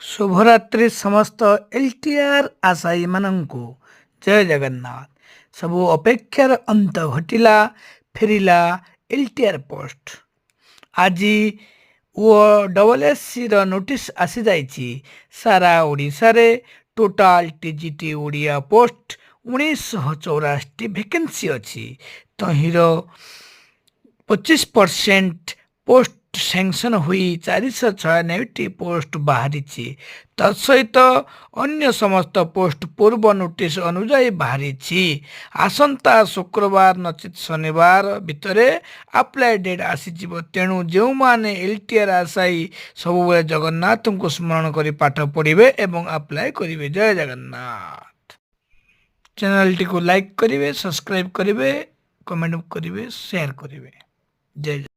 ଶୁଭରାତ୍ରି ସମସ୍ତ ଏଲ୍ଟିଆର୍ ଆଶାୟୀମାନଙ୍କୁ। ଜୟ ଜଗନ୍ନାଥ। ସବୁ ଅପେକ୍ଷାର ଅନ୍ତ ଘଟିଲା, ଫେରିଲା ଏଲ୍ଟିଆର୍ ପୋଷ୍ଟ। ଆଜି ଓ ଡବଲ୍ ଏସ୍ ସିର ନୋଟିସ୍ ଆସିଯାଇଛି। ସାରା ଓଡ଼ିଶାରେ ଟୋଟାଲ୍ ଟିଜିଟି ଓଡ଼ିଆ ପୋଷ୍ଟ 1984ଟି ଭେକେନ୍ସି ଅଛି। ତହିଁର 25% ପୋଷ୍ଟ ସ୍ୟାଙ୍କସନ୍ ହୋଇ 496ଟି ପୋଷ୍ଟ ବାହାରିଛି। ତତ୍ସହିତ ଅନ୍ୟ ସମସ୍ତ ପୋଷ୍ଟ ପୂର୍ବ ନୋଟିସ୍ ଅନୁଯାୟୀ ବାହାରିଛି। ଆସନ୍ତା ଶୁକ୍ରବାର ନଚେତ୍ ଶନିବାର ଭିତରେ ଆପ୍ଲାଏ ଡେଟ୍ ଆସିଯିବ। ତେଣୁ ଯେଉଁମାନେ ଏଲ୍ଟିଆର୍ ଆଶାୟୀ, ସବୁବେଳେ ଜଗନ୍ନାଥଙ୍କୁ ସ୍ମରଣ କରି ପାଠ ପଢ଼ିବେ ଏବଂ ଆପ୍ଲାଏ କରିବେ। ଜୟ ଜଗନ୍ନାଥ। ଚ୍ୟାନେଲଟିକୁ ଲାଇକ୍ କରିବେ, ସବସ୍କ୍ରାଇବ୍ କରିବେ, କମେଣ୍ଟ କରିବେ, ସେୟାର କରିବେ। ଜୟ।